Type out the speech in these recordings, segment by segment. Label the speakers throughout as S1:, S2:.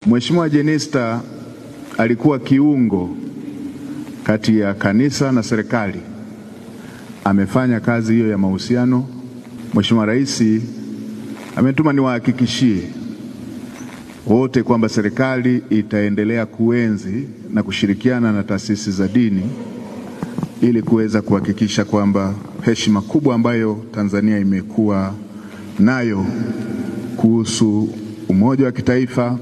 S1: Mheshimiwa Jenista alikuwa kiungo kati ya kanisa na serikali. Amefanya kazi hiyo ya mahusiano. Mheshimiwa Rais ametuma niwahakikishie wote kwamba serikali itaendelea kuenzi na kushirikiana na taasisi za dini ili kuweza kuhakikisha kwamba heshima kubwa ambayo Tanzania imekuwa nayo kuhusu umoja wa kitaifa,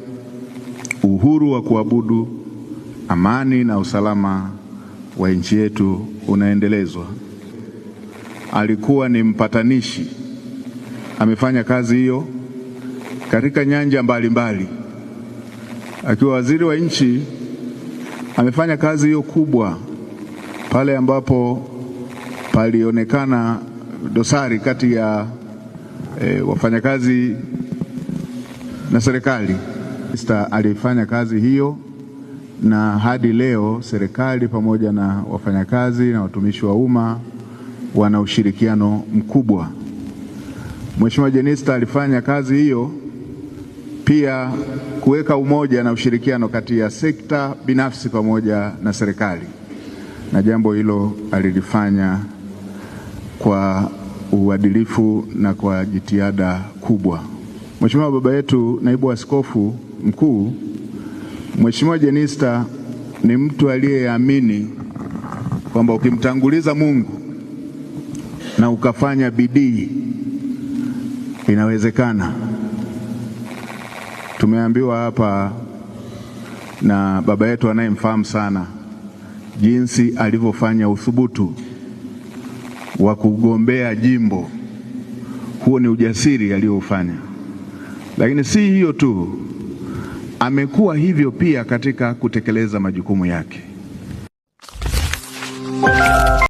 S1: uhuru wa kuabudu, amani na usalama wa nchi yetu unaendelezwa. Alikuwa ni mpatanishi, amefanya kazi hiyo katika nyanja mbalimbali. Akiwa waziri wa nchi amefanya kazi hiyo kubwa pale ambapo palionekana dosari kati ya wafanyakazi na serikali. Alifanya kazi hiyo na hadi leo serikali pamoja na wafanyakazi na watumishi wa umma wana ushirikiano mkubwa. Mheshimiwa Jenista alifanya kazi hiyo pia kuweka umoja na ushirikiano kati ya sekta binafsi pamoja na serikali, na jambo hilo alilifanya kwa uadilifu na kwa jitihada kubwa. Mheshimiwa baba yetu naibu askofu mkuu, Mheshimiwa Jenista ni mtu aliyeamini kwamba ukimtanguliza Mungu na ukafanya bidii inawezekana. Tumeambiwa hapa na baba yetu anayemfahamu sana jinsi alivyofanya uthubutu wa kugombea jimbo. Huo ni ujasiri aliyofanya, lakini si hiyo tu, amekuwa hivyo pia katika kutekeleza majukumu yake.